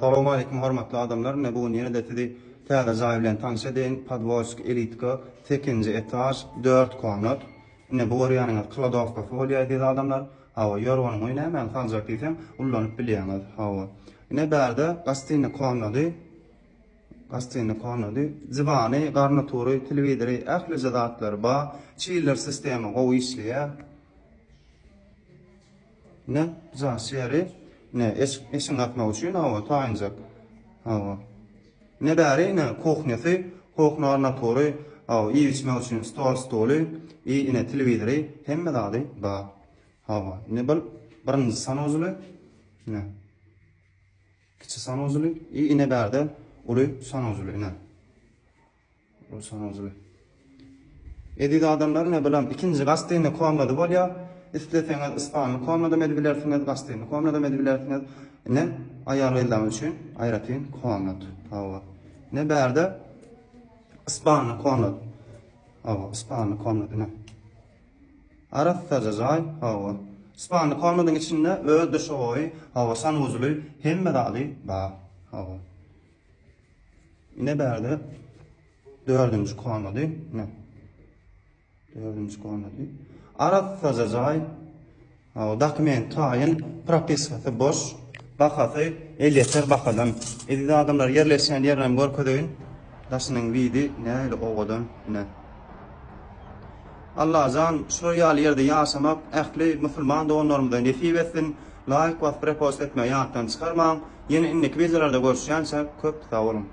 Salowmaleýkim hormatly adamlar ine bu gün ýene-de sizi täze jaý bilen tanyş edeýin Podwolsk elitka sekizinji etaž dört komnat ine bu görýäniňiz kladowkasy bolýar eziz adamlar hawa ýorganyňy nämäňi saljak diýseň ullanyp bilýäňiz hawa ine bärde gostinnyý komnady gostinnyý komnady diwany garnitury telewizory ählije zatlary bar çiller sistema gowy işleýär. Ine, jaş ýeri. Ine, eşik, eşigiňi asmak üçin, hawa, taýynjak. Hawa. Ine bäri, ine, kuhnýasy, kuhna garnatury, hawa, iýip-içmek üçin stol, stuly, i ine, telewizory, hemme zady bar. Hawa, ine bul birinji sanuzyly. Ine. Kiçi sanuzyly, i ine bärde uly sanuzyly, ine. Eziz adamlar ine bulam ikinji gastynny komnady bolýa. Isleseňiz ispanly komnadam edip bilersiňiz, gastynny komnadam edip bilersiňiz. Ine aýal gyzlar üçin aýratyn komnat. Hawa. Ine bärde ispanly komnat. Hawa, ispanly komnat ine. Arassaja jaý, hawa. Ispanly komnadyň içinde öz duşawoýy, hawa, sanuzyly hemme zady bar. Hawa. Ine bärde dördünji komnady. Ine. Dördünji komnady. Arassaja jaý. Hawa, dokument taýyn, propiskasy boş. Bahasy elýeter bahadan. Eziz adamlar, ýerleşýän ýerini hem görkezeýin. Daşynyň widi nähili owadan. Ine. Allajan şular ýaly ýerde ýaşamak ähli musulman doganlarymyza nesip etsin. Laýk basyp repost etmegi ýatdan çykarmaň. Ýene indiki wideolarda görüşýänçäk köp sag boluň.